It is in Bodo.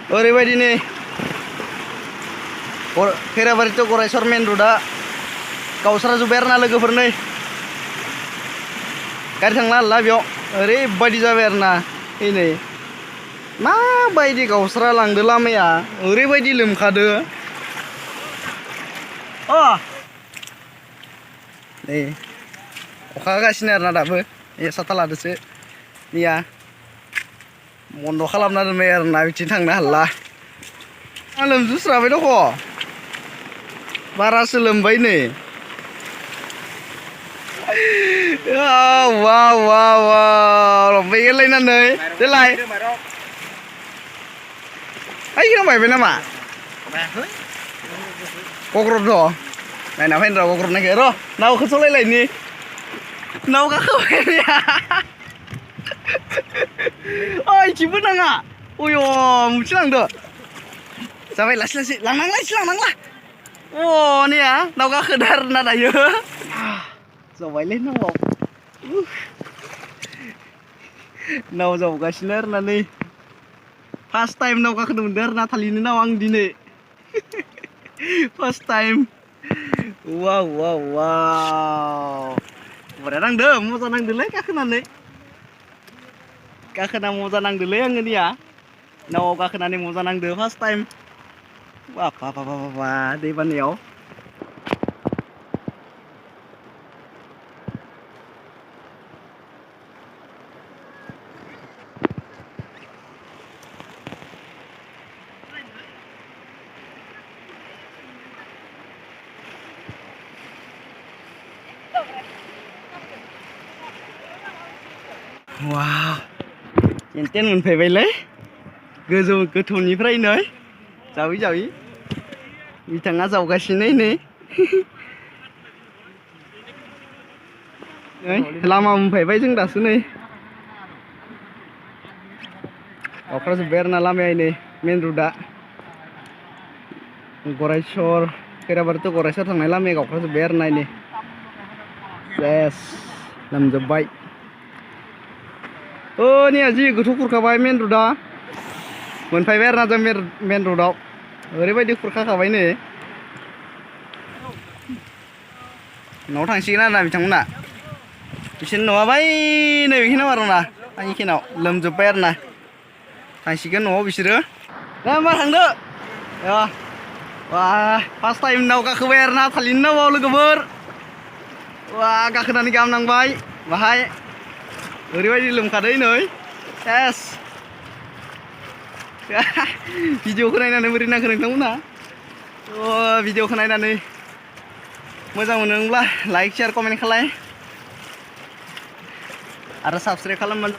ओरैबायदि नै खैराबारि टु गरायसर मेन र'डआ गावस्राजोब्बाय आरोना लोगोफोर नै गारि थांनो हाला बेयाव ओरैबायदि जाबाय आरोना नै माबायदि गावस्रा लांदो लामाया ओरैबायदि लोमखादो नै अखा हागासिनो आरोना दाबो साथा लादोसो मैया बन्द' खालामना दोनबाय आरोना बिथिं थांनो हाला लोमजुस्राबाय दख' बारासो लोमबाय नै वाव वाव वाव लंबाय गोरलायनानै देलाय ओइ बायबाय नामा क'क्राझार दं नायना फैनो र' क'क्राझार नायखो र' नावखौ सलायलायनि नाव गाखोबाय ओइ इथिंबो नाङा अय मुथिलांदो जाबाय लासै लासै लांनांला एसे लांनांला नेया नाव गाखोदो आरोना दायो जाबायलै नाव जावगासिनो आरोना नै फार्स्ट टाइम नाव गाखोनो मोनदों आरोना थालिरनि नाव आं दिनै फार्स्ट टाइम वाव वाव वाव बरिया नांदो मजा नांदोलै गाखोनानै मजा नांदोलै आङो निया नावआव गाखोनानै मजा नांदो फार्स्ट टाइम बाबा दै बानायाव वाव जेनतेन मोनफैबायलै गोजौ गोथौनिफ्रायनो जावै जावै बिथाङा जावगासिनो नै लामा मोनफैबाय जों दासो नै गावख्राजोब्बाय आरोना लामाया नै मेन र'डआ गरायसर खैराबारि टु गरायसर थांनाय लामाया गावख्राजोब्बाय आरोना नै सेस लोमजोब्बाय निया जि गोथौ खुरखाबाय मेन र'डआ मोनफैबाय आरोना जों मेन र'डआव ओरैबायदि खुरखाखाबाय नै न'आव थांसिगोन आरोना बिथांमोना बिसोरनि न'आ बै नै बेखिनियाव आरोना आंनि खिनाव लोमजोब्बाय आरोना थांसिगोन न'आव बिसोरो दे होमबा थांदो फार्स्ट टाइम नाव गाखोबाय आरोना थालिरनि नावआव लोगोफोर गाखोनानै गाहाम नांबाय बाहाय ओरैबायदि लोमखादो नै सेस भिडिअखौ नायनानै बोरै नांखो नोंथांमोना भिडिअखौ नायनानै मोजां मोनोब्ला लाइक शेयार कमेन्ट खालाय आरो साबस्क्राइब खालामबानो